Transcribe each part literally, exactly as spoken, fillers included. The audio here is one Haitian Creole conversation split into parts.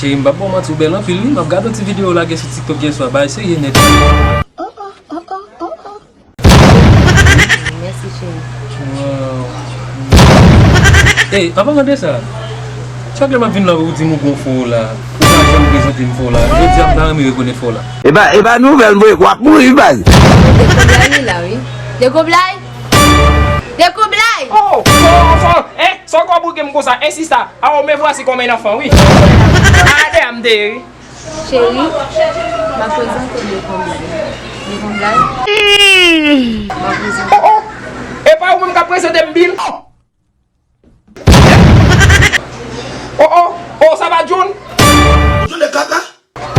Cheri, m p ap ba w manti, ou bèl anpil wi. M ap gade yon ti videyo w lage sou TikTok yè swa, bagay serye nèt. Mèsi, cheri. Wow. Ey, an palan de sa, chak lè m ap vin la, ou di m ou gon fò w la. Ou pa janm prezante m fò w la. Jodi a, m ta renmen rekonèt fò w la. E pa, e pa nouvèl m voye, w ap mouri, baz. Dekoblay wi la, wi. Dekoblay! Dekoblay! Oh, oh, oh, eh, sa w ka bouke m konsa, eh, sista. Ah, oh, me voici comme un enfant, wi. Ah, de a m te ye, wi. Cheri, m ap prezante Dekoblay. Dekoblay? M ap prezante. Oh, oh, e pa ou menm k ap prezante m Bill? Oh, oh, oh, sa pa John? John de kaka?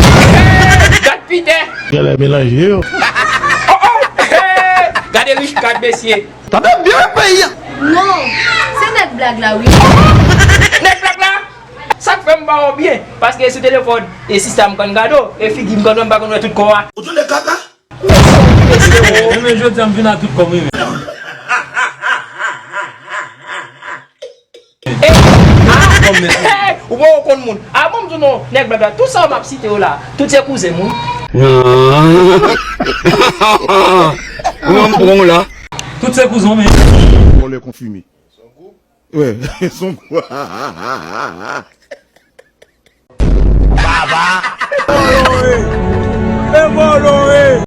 Hey, gad Peter! Genlè melanje yo. Oh, oh, hey, gade Rich Card, mesye. Tande byen peyi a. Non, se nèg blag la, wi. Nèg blag la? Sa k fè m ba w byen? Paske sou telefòn, e sista m konn gade w, e figi m konn wè, m pa konn wè tout kò a. Ou tou de kaka? Mesye, oh. Enben jodi a m vin a tout kò m wi menm. Eh, ah, eh, ou pa konn moun. Ah, bon, m di w non, nèg blag la, tout sa m ap site yo la, tout se kouzen m wi. Ou wè m pran w la. Tout se kouzen w menm. Vòlè konfime. Wè, son. Baba. E vòlò e.